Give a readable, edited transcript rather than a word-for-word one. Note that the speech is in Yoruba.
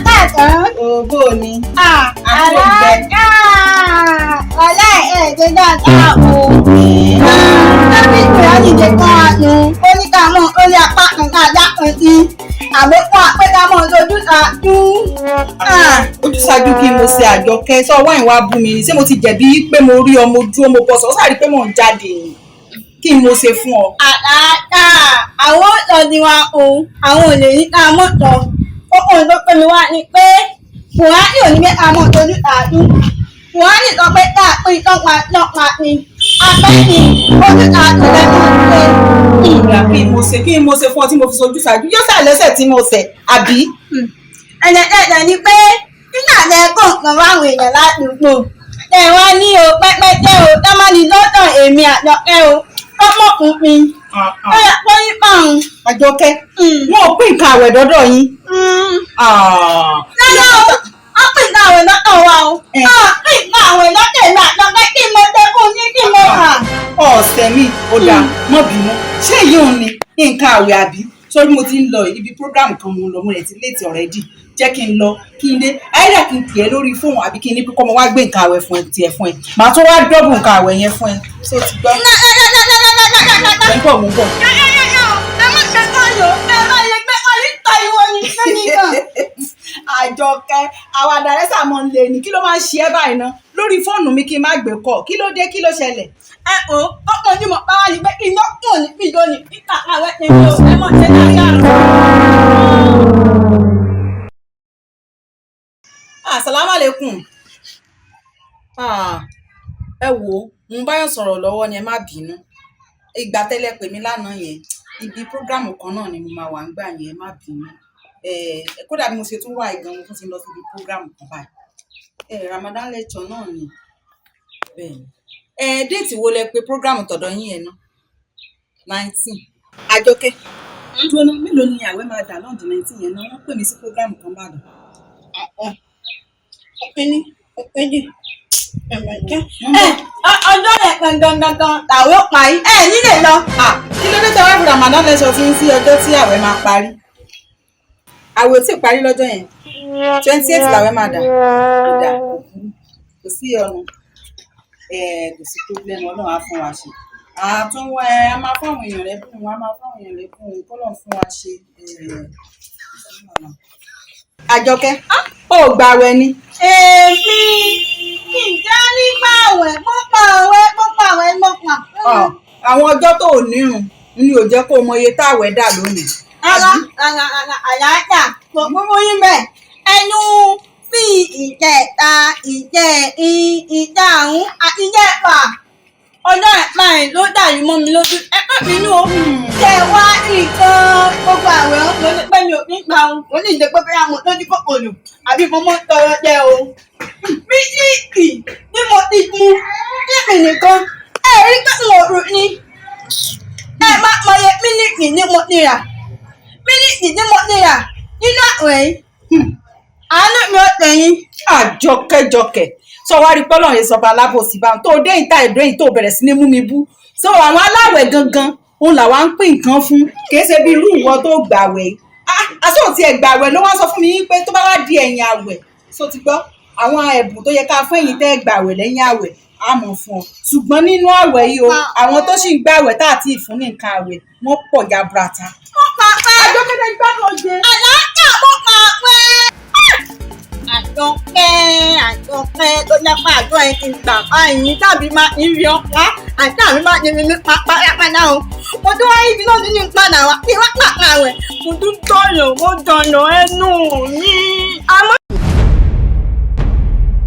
Káàtàn. Ògbó ni. Alájà ọ̀la ẹ̀ ṣe dáadáa o. Tábí ìkùránì jẹ kán wa nù. Ó ní ká mọ̀ ó ní apá kan ká dá kan sí. Àmọ́ fún wa pé ká mọ̀ lójú àánú. Ojúṣàájú kí mo ṣe, Àjọkẹ́? Sọ wáìn wá bú mi ni. Ṣé mo ti jẹ̀bi pé mo rí ọmọ ojú ọmọ bọ̀sọ̀? Ó sàrí pé mò ń jáde ni. Kí n mo ṣe fún ọ? Àlàáfíà àwọn ọ̀dọ́ ni wa o. Àwọn ò lè ní ká mọ̀ tọ̀. Ó kàn tó pé mi wá ni pé Kùránì ò ní pé ká mọ̀ lójú àánú. Kùránì sọ pé ká pín tọ́pa tọ́pa ni. Apẹ́ ni ojú àánú lẹ́nu ṣe. Ìgbà kí n mo ṣe fún ọ tí mo fi sojú ṣáájú? Yóò ṣà lẹ́sẹ̀ tí mo ṣẹ̀, àbí? Ẹ̀ẹ́dẹ̀ẹ̀dẹ̀ ni pé nígbà tẹ kó nǹkan fáwọn èèyàn ládùúgbò, tẹ wá ní o pẹ́pẹ́tẹ́ o tọ́mọ́ni lọ́dọ̀ èmi Àjọkẹ́ o tọ́mọ̀kùn mi ó yẹ kó ní pàrọ̀. Àjọkẹ́, wọn ò pín nǹkan àwẹ̀ dọ́dọ̀ yín? Rárá o, wọ́n pín nǹkan àwẹ̀ lọ́dọ̀ wa o, wọ́n pín nǹkan àwẹ̀ lọ́dọ̀ èmi Àjọkẹ́. Kí mo tẹ fún yín? Kí mo rà? Ọ̀sẹ̀ mi ò dáa, mọ́ bínú. Ṣé èyí ò ní nǹkan àwẹ̀, àbí? Sórí mo ti ń lọ ibi program kan, mo ń lọ, mo rẹ̀ ti late already. Jẹ́ kí n lọ, kí n dé, àyíra kí n pè é lórí fóònù, àbí kí n ní pé kọ́ mo wá gbé nǹkan àwẹ̀ fún ẹ tiẹ̀ fún ẹ. Màá tún wá double nǹkan àwẹ̀ yẹn fún ẹ. Ṣé o ti gbọ́? Mo ń bọ̀, mo ń bọ̀. Ẹ má gbé kọ́ yòó, ẹ má lè gbé kọ́ yìí tọ́ ìwọ ni lẹ́nìkan. Àjọkẹ́, àwàdà rẹ sàmọ́ ń lè ní. Kí ló máa ń ṣe ẹ́ báyìí ná lórí fóònù mi kí n má gbé kọ́? Kí ló dé? Kí ló ṣẹlẹ̀? Ẹ o, ọkọ̀ onímọ̀ bá wà ní pé iná kò ní bí lónìí níta àwẹ̀ ni mi ò ẹ mọ̀ ṣe dáadáa. Asalaamu aleykum. Ẹ wo, mo ń báyọ̀ sọ̀rọ̀ lọ́wọ́ ni, ẹ má bínú. Ìgbà tẹ́lẹ̀ pè mí lánàá yẹn, ibi program kan náà ni mo máa wà ń gbà yẹn, ẹ má bínú. Kódà bí mo ṣe tún wà gan, mo tún ti lọ síbi program kan báyìí. Ramadan lecture náà ni. Bẹ́ẹ̀ ni. Date wo lẹ pé program tọ̀dọ̀ yín yẹn náà? 19. Àjọkẹ́, dúró ná, mélòó ni àwẹ̀ máa dà lọ́ọ̀dún 19 yẹn náà? Wọ́n pè mí sí program kan bàdàn. Òpinni òpinni ẹ̀mẹ̀jẹ̀. Ẹ ọjọ́ yẹn gangan gangan làwọn ò parí, ẹ nílé lọ. Kí ló dé tẹ wá fi Ramadan lecture tí ń sí ọjọ́ tí àwẹ̀ máa parí? Àwẹ̀ ò tí ì parí lọ́jọ́ yẹn. 28 làwẹ̀ máa dà. Kò dà, kò burú, kò sí ọ̀nà, kò sí problem. Ọlọ́run á fún wa ṣe. Àtúnwá ẹ, a máa fún àwọn èèyàn lẹ́bùn, a máa fún àwọn èèyàn lẹ́bùn. Kọ́lọ́run fún wa ṣe. Àjọkẹ́, ó gbààwẹ̀ ni? Èmi kì í já nípa àwẹ̀, mo pa àwẹ̀, mo pa àwẹ̀, mo pa. Àwọn ọjọ́ tó ò nírun ni ò jẹ́ kó o mọ iye táwẹ̀ dà lónìí. Rárá rárá rárá, àlàáfíà kò múmú yín bẹ́ẹ̀. Ẹnu bíi ìjẹta, ìjẹrin, ìjàrún àti ìjẹfà, ọjọ́ ìpààyàn ló dàrú mọ́ mi lójú. Ẹ má bínú o. Ṣé wá nǹkan gbogbo àwẹ̀ ọ̀hún ló ní pé mi ò ní gbà o? Kò ní ìjẹ́ pé bóyá mo lójú kòkòrò àbí mo mọ́ tọrọ jẹ o. Mílíìkì ni mo ti mu níbi nìkan, ẹ rí pé n ò rù ni. Ẹ má mọye mílíìkì ní mo ti rà, mílíìkì ní mo ti rà nínú àwẹ̀ yìí. Àánú mi ò tẹ̀yìn. Àjọkẹ́jọkẹ́, sọ wá rí pọ́lọ́ yẹn sọba alábòsí báwọn tó dé ìta ìdó yìí tó bẹ̀rẹ̀ sí ní mú mi bú. So àwọn aláwẹ̀ gangan òun làwa ń pín nǹkan fún, kì í ṣe bí irú ìwọ tó gbàwẹ̀. Àṣọ tí ẹ gbàwẹ̀ ló wá sọ fún mi pé tó bá wá di ẹ̀yìn àwẹ̀, so ti gbọ́ àwọn ẹ̀bùn tó yẹ ká fún ẹ̀yin tẹ́ gbàwẹ̀ lẹ́yìn àwẹ̀ á mọ̀ fún ọ. Ṣùgbọ́n nínú àwẹ̀ yìí o, àwọn tó sì ń gbàwẹ̀ tá àti ìfún ní nǹkan àwẹ̀ wọ́n pọ̀ jaburata. Mo pa pẹ́. Àjọkẹ́, gbádùn oje. Àlàáfíà, mo pa pẹ́. Àjọkẹ́, Àjọkẹ́ tó jẹ́ pé àjọ yẹn ti gbà báyìí tàbí máa ń rí ọ̀pá àti àmì máa ń rí mi pátápátá o. Mo tún wá ibi náà nínú ìpadà wá kí wọ́n pàpà rẹ̀. Mo tún dọ̀nà, mo dọ̀nà ẹnu mi. Àmọ́